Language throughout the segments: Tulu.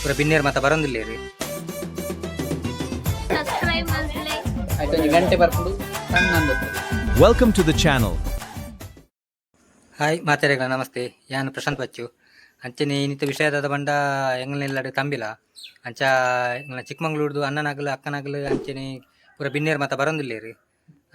ಪೂರ ಬಿನ್ನೇರ್ ಮಾತ ಬರೊಂದುಲ್ಲೆರ್. ಸಬ್ಸ್ಕ್ರೈಬ್ ಮಲ್ಪುಲೆ. ಆಯ್ತು, ಒಂಜಿ ಗಂಟೆ ಬರ್ಪುಂಡು ಸಣ್ಣ. Welcome to the channel. Hi ಮಾತೆರೆಗ್ಲ namaste. ಯಾನ್ ಪ್ರಶಾಂತ್ ಬಚ್ಚು. ಅಂಚನೆ ಇನ್ನಿತ ವಿಷಯದ ಬಂಡ ಎಂಗ್ಲೆಲ್ಲಾಡ್ ತಂಬಿಲ. ಅಂಚ ಎಂಗ್ಲ ಚಿಕ್ಕಮಂಗ್ಳೂರ್ದು ಅಣ್ಣನಾಗಲು ಅಕ್ಕನಾಗಲು ಅಂಚನೆ ಪೂರ ಬಿನ್ನೇರ್ ಮಾತ ಬರೊಂದುಲ್ಲೆರ್.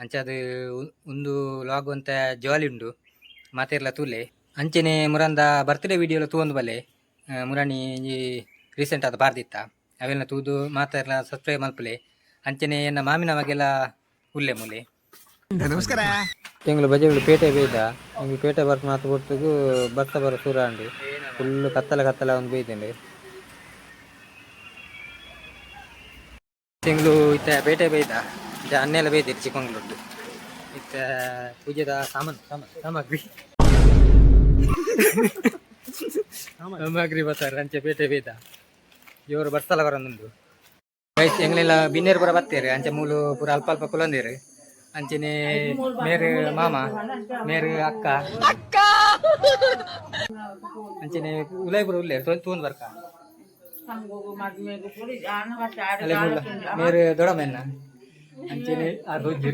ಅಂಚ ಅದು ಉಂದು ಲಾಗ್ ಒಂತೆ ಜಾಲಿ ಉಂಡು, ಮಾತೆರ್ಲ ತೂಲೆ. ಅಂಚನೆ ಮುರಂದ ಬರ್ತ್ಡೇ ವಿಡಿಯೋಲ ತೂವೊಂದು ಬಲ್ಲೆ. ಮುರಾನಿ ಒಂಜಿ ರೀಸೆಂಟ್ ಆದ್ ಪಾರ್ದಿತ್ತ. ಅವೆಲ್ಲ ತೂದು ಮಾತೆರ್ಲ ಸಬ್ಸ್ಕ್ರೈಬ್ ಮಲ್ಪುಲೆ. ಅಂಚನೆ ಎನ್ನ ಮಾಮಿನ ಮಗೆಲ ಉಲ್ಲೆ ಮೂಲೆ. ನಮಸ್ಕಾರ. ಎಂಗ್ಲು ಬಜೆಗಳು ಪೇಟೆ ಬೈದ. ಎಂಗ್ಲು ಪೇಟೆ ಬರ್ಪುನ ಆತ್ ಪೊರ್ತುಗು ಬರ್ಸ ಬರ ಸುರ ಆಂಡ್. ಫುಲ್ ಕತ್ತಲೆ ಕತ್ತಲೆ ಆವೊಂದು ಬೈದ್ಂಡ್. ಎಂಗ್ಲು ಇತ್ತೆ ಪೇಟೆ ಬೈದ. ಇತ್ತೆ ಅನ್ನೆಲ್ಲ ಬೈದೆರ್ ಚಿಕ್ಕಮಂಗ್ಳೂರ್ದು. ಇತ್ತೆ ಪೂಜೆದ ಸಾಮಾನು ಸಾಮಾನು ಸಾಮಗ್ರಿ ಸಾಮಗ್ರಿ ಬತ್ತಾರೆ. ಅಂಚೆ ಪೇಟೆ ಬೈದ. ಜೋರು ಬರ್ಸಲ ಬರೊಂದುಂಡು ಗೈಸ್. ಎಂಗ್ಲೆಲ್ಲ ಬಿನ್ನೇರು ಪೂರ ಬತ್ತೇರು. ಅಂಚೆ ಮೂಲು ಪೂರ ಅಲ್ಪ ಅಲ್ಪ ಕುಲೊಂದೇರು. ಅಂಚೆನೆ ಮೇರು ಮಾಮ, ಮೇರು ಅಕ್ಕ. ಅಂಚೆನೆ ಉಲೈ ಪೂರ ಉಲ್ಲೇರು. ತೂಂದು ಬರ್ಕ. ಅಲೆ ಮುಲ್ಲ ಮೇರು ದೊಡಮೆನ್ನ. ಅಂಚೆನೆ ಆ ರೋಜ್.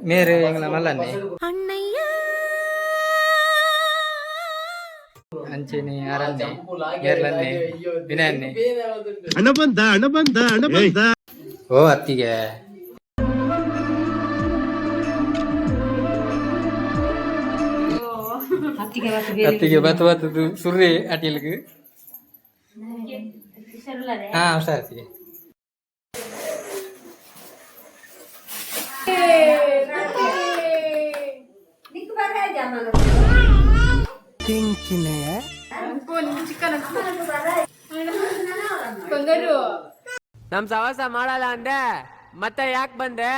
ಮೇರು ಎಂಗ್ಲ ಮಲ್ಲನ್ನೆ. ಅಂಚೆನೆ ಅರನ್ನೆ, ಮೇರ್ಲನ್ನೆ, ವಿನಯನ್ನೆ. ಹಣ ಬಂದ, ಹಣ ಬಂದ, ಹಣ ಬಂದ. ಓ ಅತ್ತಿಗೆ. ಅತ್ತಿಗೆ ಬತ್ತು ಬತ್ತದು ಸುರ್ರಿ ಅಟಿಲ್ಗ್. ಹಾ, ಹುಷಾರ್ ಅತ್ತಿಗೆ. ನಮ್ ಸವಾಸ ಮಾಡಲ್ಲ ಅಂದೆ, ಮತ್ತೆ ಯಾಕೆ ಬಂದೆ?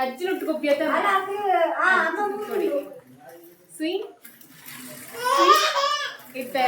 ಅಜ್ಜಿನೊಟ್ಟು ಕೊಪ್ಪಿಯತ್ತ ಸುಯ್ ಇತ್ತೆ.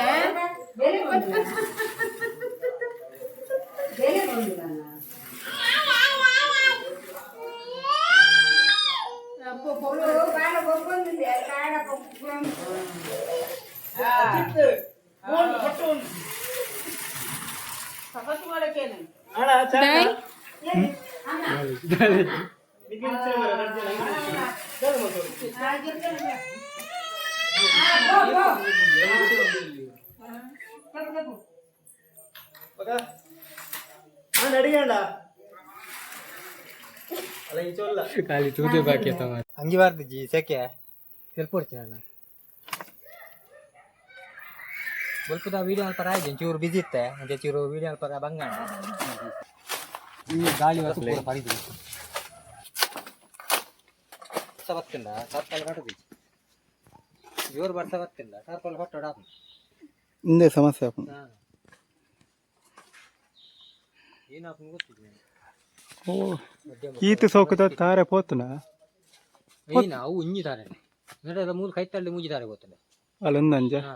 ಖಾಲಿ ತೂದೆ ಬಾಕಿ. ಅಂಗಿ ಬಾರ್ದು ಜಿ ಸೆಕೆ ತೆಲ್ಪೊಡ್ಚಿ. ನಾನು ಬೊಲ್ಪುದ ವೀಡಿಯೋ ಅಲ್ಪ ರಾಯ್ಜಿ. ಚೂರು ಬಿಸಿ ಇತ್ತೆ. ಅಂಚೆ ಚೂರು ವೀಡಿಯೋ ಅಲ್ಪ ಬಂಗ. ಈ ಗಾಳಿ ಪೂರ ಪರಿದು ಬರ್ಸ ಬತ್ತಿಂಡ ಟಾರ್ಪಲ್ ಕಟ್ಟುದು. ಜೋರು ಬರ್ಸ ಬತ್ತಿಂಡ ಟಾರ್ಪಲ್ ಕಟ್ಟೋಡ. ಇಂದೇ ಸಮಸ್ಯೆ ಆಪುಂಡು. ಏನಾಪುಂಡು ಗೊತ್ತಿದೆ. ಓ, ಈತ ಸೋಕುದ ತಾರೆ ಪೋತುನ. ಏನ ಅವು ಒಂಜಿ ತಾರೆ ನಡ ಮೂಲು ಕೈತಳ್ಳಿ ಮೂಜಿ ತಾರೆ ಪೋತುಂಡ. ಅಲ್ಲ, ಒಂದಂಜ. ಹಾ,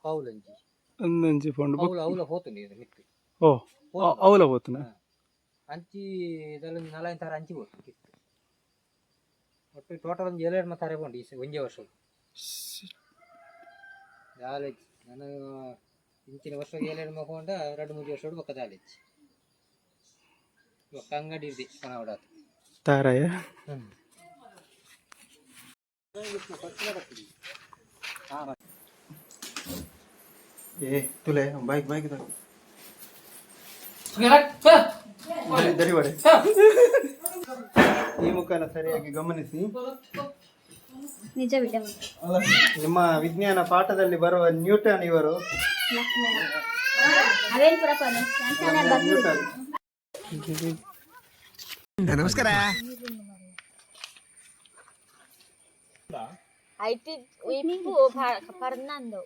ಕೌಲಂಜಿ. ಒಂದಂಜಿ ಪೋಂಡು. ಅವುಲ ಅವುಲ ಪೋತುಂಡು ಇದು ಮಿತ್ತು. ಓ, ಅವಲ ಪೋತುನ. ಅಂಚಿ ಇದರಲ್ಲಿ ನಾಲ್ಕು ತಾರೆ ಅಂಚಿ ಪೋತು ಕಿತ್ತು. ಒಟ್ಟು ಟೋಟಲ್ ಒಂದು ಏಳೆರಡು ತಾರೆ ಪೋಂಡು ಈ ಒಂಜೇ ವರ್ಷ. ದಾಲೆಜ್ ನಾನು ಇಂಚಿನ ವರ್ಷ ಏಳೆರಡು ಮಗೊಂಡ ಎರಡು ಮೂರು ವರ್ಷ ಬೊಕ್ಕ ದಾಲೆಜ್ ಬೊಕ್ಕ ಅಂಗಡಿ ಇರ್ದಿ ಪನವಡಾತು. ತಾರಾಯ. ಹ್ಮ್. ಏ ತುಲೆ, ಬೈಕ್ ಬೈಕ್ ದರಿವಡೆ. ಈ ಮುಖನ ಸರಿಯಾಗಿ ಗಮನಿಸಿ. ನಿಜ ವಿಡಿಯೋ. ಅಲ್ಲ, ನಿಮ್ಮ ವಿಜ್ಞಾನ ಪಾಠದಲ್ಲಿ ಬರುವ ನ್ಯೂಟನ್ ಇವರು. ಅವೇನ್ ಪೂರ ಪನೆ. ನ್ಯೂಟನ್. ನಮಸ್ಕಾರ. IT ಇಪ್ಪು ಪರ್ನಂದು.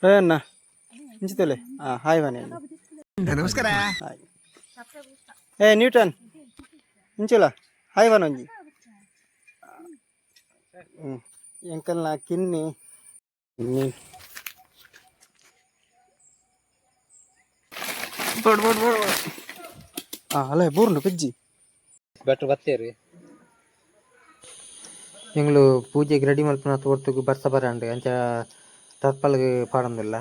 ಏ ಅಣ್ಣ, ಇಂಚಿತಲೆ. ಹಾ, ಹಾಯ್ ಬನ್ನಿ. ನಮಸ್ಕಾರ. ಹಾಯ್. ಏ ನ್ಯೂಟನ್, ಇಂಚುಲ ಹಾಯ್ ಬನ್ ಒಂಜಿ. ಹ್ಞೂ, ಎಂಕಲ್ನ ಕಿನ್ನಿ. ಬೋಡ್ ಬೋಡ್ ಬೋಡ್. ಆ ಅಲ್ಲ ಬೋರ್ನು ಪೆಜ್ಜಿ. ಭಟ್ರು ಬತ್ತೇರು. ಎಂಗ್ಲು ಪೂಜೆಗೆ ರೆಡಿ ಮಲ್ಪುನ ತೋರ್ತುಗು ಬರ್ಸ ಬರಂಡು, ಅಂಚ ಟರ್ಪಲ್ಗ್ ಪಾಡೊಂದುಲ್ಲ.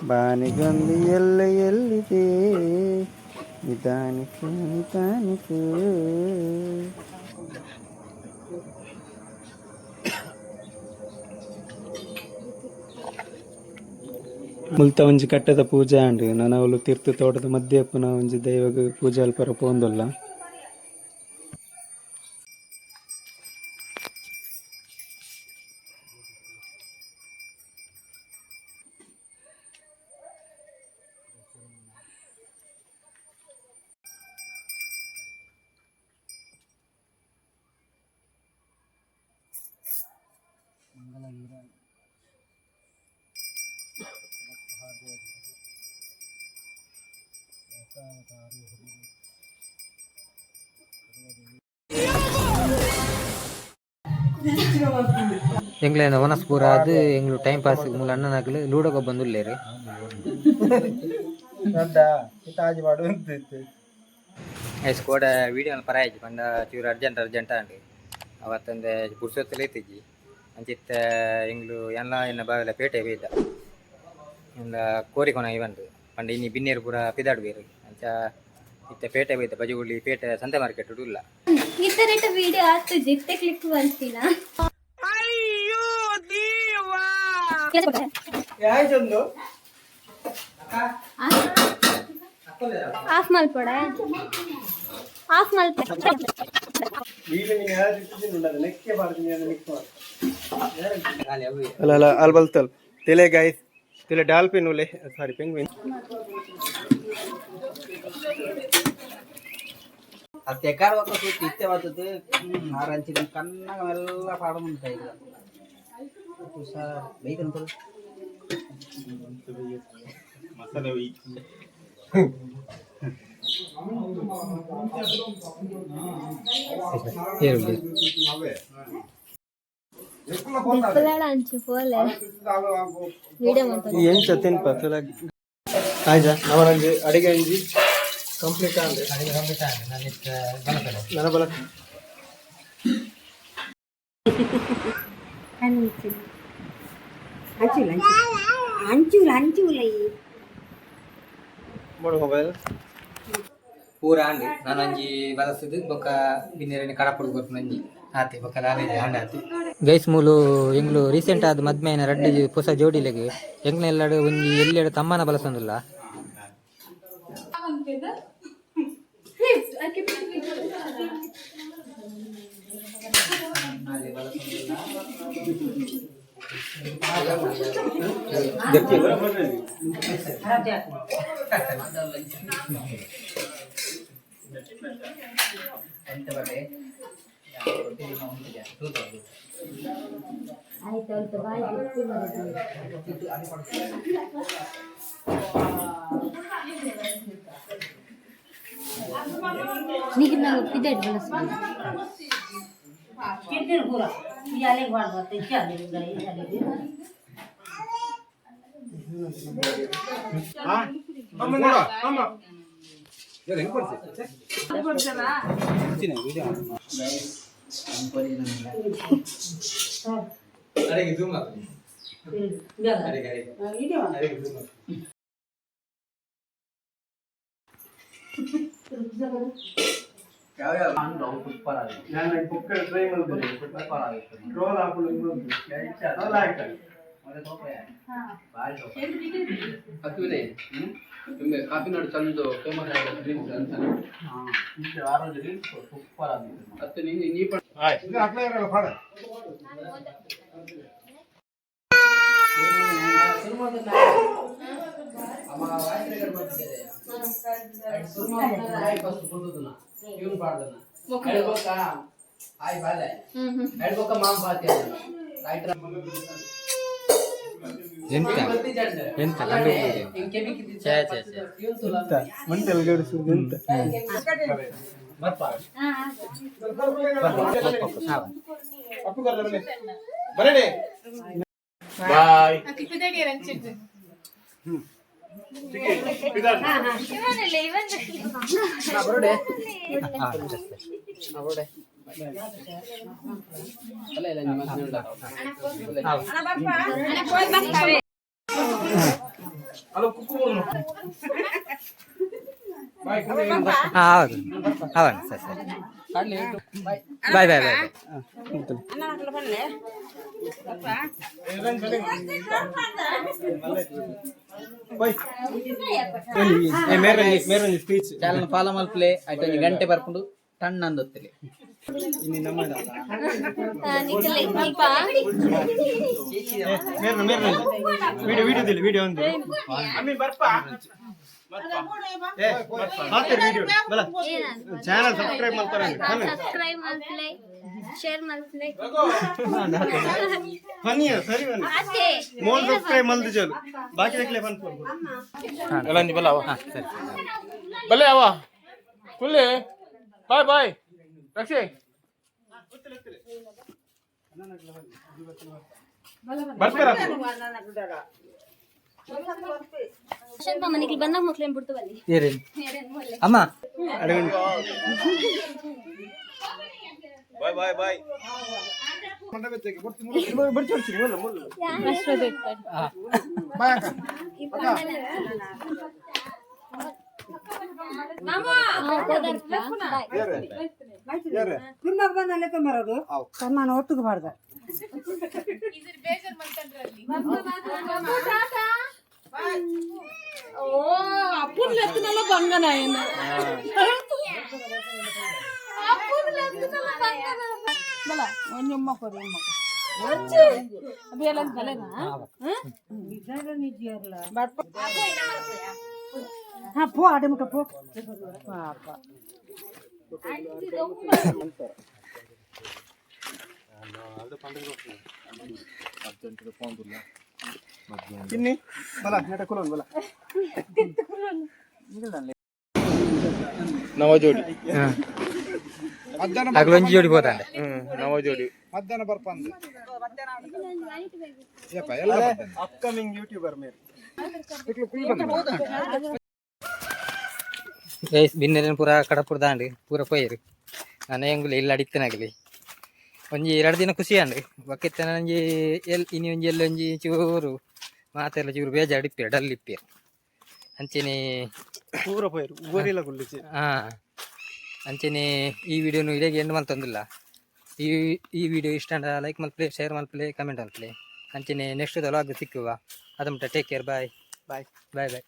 ಬಾನಿಗೊಂದು ಎಲ್ಲ ಎಲ್ಲಿದೆ, ನಿಧಾನಕ್ಕೆ ನಿಧಾನಕ್ಕೆ. ಮುಲ್ತ ಒಂಜಿ ಕಟ್ಟದ ಪೂಜೆ ಆಂಡ್. ನನವುಲು ತೀರ್ಥ ತೋಟದ ಮಧ್ಯೆ ಪುನಃ ಒಂಜಿ ದೈವಗ್ ಪೂಜೆ ಅಲ್ಪರ ಪೋಂದುಲ್ಲ. ಎಂಗ್ಲೇನ ವನಸ್ ಪೂರ ಅದು ಎಂಗ್ಲು ಟೈಮ್ ಪಾಸ್ ಮೂಲ ಅಣ್ಣನಾಗ್ಲು ಲೂಡೋ ಗೊಬ್ಬೊಂದುಲ್ಲೇರು. ಐಸ್ ಕೋಡ ವೀಡಿಯೋ ಪರಾಯಿಜಿ ಪಂಡ ಚೂರು ಅರ್ಜೆಂಟ್ ಅರ್ಜೆಂಟ್ ಆಂಡ್. ಅವತ್ತೊಂದು ಪುರ್ಸೊತ್ತಲೇ ಇತ್ತಿಜಿ. ಅಂಚಿತ್ತ ಎಂಗ್ಲು ಎಲ್ಲ ಎನ್ನ ಬಾವೆಲ ಪೇಟೆ ಬೈದ ಎಲ್ಲ ಕೋರಿಕೊನ ಇವಂದು ಪಂಡ ಇನಿ ಬಿನ್ನೇರು ಪೂರ ಪಿದಾಡ್ಬೇರು. ಅಂಚ ಇತ್ತೆ ಪೇಟೆ ಬೈದ, ಬಜುಗುಳ್ಳಿ ಪೇಟೆ ಸಂತೆ ಮಾರ್ಕೆಟ್ ಉಲ್ಲ. ಇತರೇಟ ವಿಡಿಯೋ ಆತು ಜಿತ್ತೆ ಕ್ಲಿಕ್ ಬರ್ತೀನ. ಆಫ್ ಮಲ್ಪೊಡ, ಆಫ್ ಮಲ್ಪ. ಅಲ್ಲ ಅಲ್ಲ, ಅಲ್ಲಿ ಬಲ್ತಲ್ ತಿಲೆ ಗೈಸ್, ತಿಲೆ ಡಾಲ್ಫಿನ್ ಉಲೆ, ಸಾರಿ, ಪೆಂಗ್ವಿನ್. ತೆಕಾರ ಒಕ್ಕ ಸೂತ್ ಇತ್ತೆ ಬತ್ತದು ಆರಂಚಿನ ಕಣ್ಣಗ ಮೆಲ್ಲ ಪಾಡೊಂದುಂಟ ಈಗ ಬೈತಂತ. ಏರುಳ್ಳಿ. ಅಂಚು ಪೋಲೆ ವಿಡಿಯೋ ಮಂತ. ಎಂಚ ತಿನ್ಪ ತುಲ ಆಯ್ತಾ? ನವರಂಜಿ ಅಡಿಗೆ ಅಂಜಿ ಕಂಪ್ಲೀಟ್ ಆಂಡ್. ಅಡಿಗೆ ಕಂಪ್ಲೀಟ್ ಆಂಡ್, ನಾನು ಇತ್ತೆ ಬಲಪೆಲೆ. ನನ್ನ ಬಲ. ಬೋಡು ಮೊಬೈಲ್. ಪೂರ ಆಂಡ್. ನಾನೊಂಜಿ ಬಲಸುದು ಬೊಕ್ಕ ಬಿನ್ನೆರೆನ್ ಕಡಪುಡು ಕೊರ್ಪುನಂಜಿ ಆತೆ, ಬೊಕ್ಕ ದಾಲ ಆಂಡ್ ಆತೆ ಗೈಸ್. ಮೂಲು ಎಂಗ್ಲು ರೀಸೆಂಟ್ ಆದ್ ಮದ್ಮೆ ಆಯಿನ ರಡ್ಡ್ ಪೊಸ ಜೋಡಿಲೆಗ್ ಎಂಕ್ಲ ಎಲ್ಲಡ್ ಒಂಜಿ ಎಲ್ಲೆಡ್ ತಮ್ಮನ ಬಲಸೊಂದುಲ್ಲ. ಆಯ್ತು, ಬಾಯ್. ನೀರು ನಾವು ಪಿದಾಡ್ ಬಳಸ್ಬೋದು. ನಾನು ಟ್ರೈ ಮಾಡಿದೆ. ಕಾಫಿನಾಡು ಚಂದ ಫೇಮಸ್ ಡ್ರಿಂಕ್ಸ್ ಅಂತ. ಸೂಪರ್ ಆಗಿದೆ. ಅತ್ತೆ, ನೀ ನೀ ಎಂತ ಎಂತ ಕಂಡು? ಛೇ ಛೇ ಛೇ! ಎಂತ ಮಂಟೆಲ್ ಗಡಿಸುದು ಎಂತ? ಇವನಲ್ಲ ಇವನ್. ಹಾ, ಹೌದು, ಹೌದು, ಸರಿ ಸರಿ. Bye bye bye. ಮೇರೊಂಜಿ ಸ್ಪೀಚ್. ಚಾನಲ್ ಫಾಲೋ ಮಲ್ಪಲೆ ಆಯ್ತು. ಒಂಜಿ ಗಂಟೆ ಬರ್ಕೊಂಡು ಟಣ್ಣ ಅಂದೊತ್ತಲೆ. ಮೇರ್ನ ಮೇರ್ನ ವಿಡಿಯೋ, ವಿಡಿಯೋ ದಿಲ್ಲ, ವಿಡಿಯೋ ಒಂದು. ವಿಡಿಯೋ ಬಲ, ಚಾನಲ್ ಸಬ್ಸ್ಕ್ರೈಬ್ ಮಾಡ್ತಾರೆ. ಸಬ್ಸ್ಕ್ರೈಬ್ ಮಲ್ಪಲೆ, ಶೇರ್ ಮಲ್ಪಲೆ. ಬನ್ನಿ, ಸರಿ, ಬನ್ನಿ. ಅದೇ. ಮೋಲ್ ಸಬ್ಸ್ಕ್ರೈಬ್ ಮಲ್ದು ಚಲು, ಬಾಕಿ ದಕ್ಲೆ ಬಂದ್. ಹಾ, ಸರಿ. ಬಲ್ಲೆ ಅವ ಕುಲ್ಲಿ. Boy boy ರಕ್ಷಿ. ಬರ್ತೀರಾ? ಪ್ರಶಾಂತ್ ಮಾಮ, ನಿಕ್ಲು ಬಂದಾಗ ಮಕ್ಳೇನ್ ಬಿಡ್ತು ಬನ್ನಿ. ಏರೇನು ಅಮ್ಮ? ತಿನ್ನಿ ಬಲ ನೆಟ ಕುಲೋನ್ ಬಲ. ನವಜೋಡಿ. ಅಗ್ಲೊಂಜಿ ಜೋಡಿ ಹೋದಾಂಡೆ. ನವಜೋಡಿ. ಅಪ್ಕಮಿಂಗ್ ಯೂಟ್ಯೂಬರ್ ಮೇರ್. ಗೈಸ್, ಬಿನ್ನೆಲೆನ್ ಪೂರ ಕಡಪುರ ದಾಂಡ್ ಪೂರ ಪೋಯೆರ್. ನಾನು ಎಂಗುಲ ಇಲ್ಲ ಅಡಿತ್ತನಾಗಲಿ. ಒಂಜಿ 2 ದಿನ ಖುಷಿ ಆಂಡ್. ಬೊಕ್ಕ ಒಂಜಿ ಎಲ್ ಇನಿ ಒಂಜಿ ಎಲ್ಲ ಒಂಜಿ ಚೂರು ಮಾತೆಲ್ಲ ಚೂರು ಬೇಜಾರ್ ಇಪ್ಪೆರ್, ಡಲ್ ಇಪ್ಪೆರ್ ಅಂಚೆನೆ. ಪೂರ ಪೋಯರು, ಊರಿಲ್ಲ ಕುಲ್ಲಿಚಿ. ಹಾ, ಅಂಚೆನೆ ಈ ವಿಡಿಯೋನು ಇಡೆಗೆ ಎಂಡ್ ಮಲ್ತೊಂದಿಲ್ಲ. ಈ ಈ ವಿಡಿಯೋ ಇಷ್ಟ ಆಂಡ ಲೈಕ್ ಮಲ್ಪಲೆ, ಶೇರ್ ಮಲ್ಪಲೆ, ಕಮೆಂಟ್ ಮಲ್ಪಲೆ. ಅಂಚೆನೆ ನೆಕ್ಸ್ಟ್ ವ್ಲಾಗ್ ಸಿಕ್ಕುವ. ಅದು ಮುಟ್ಟ take care, bye. Bye. Bye boy.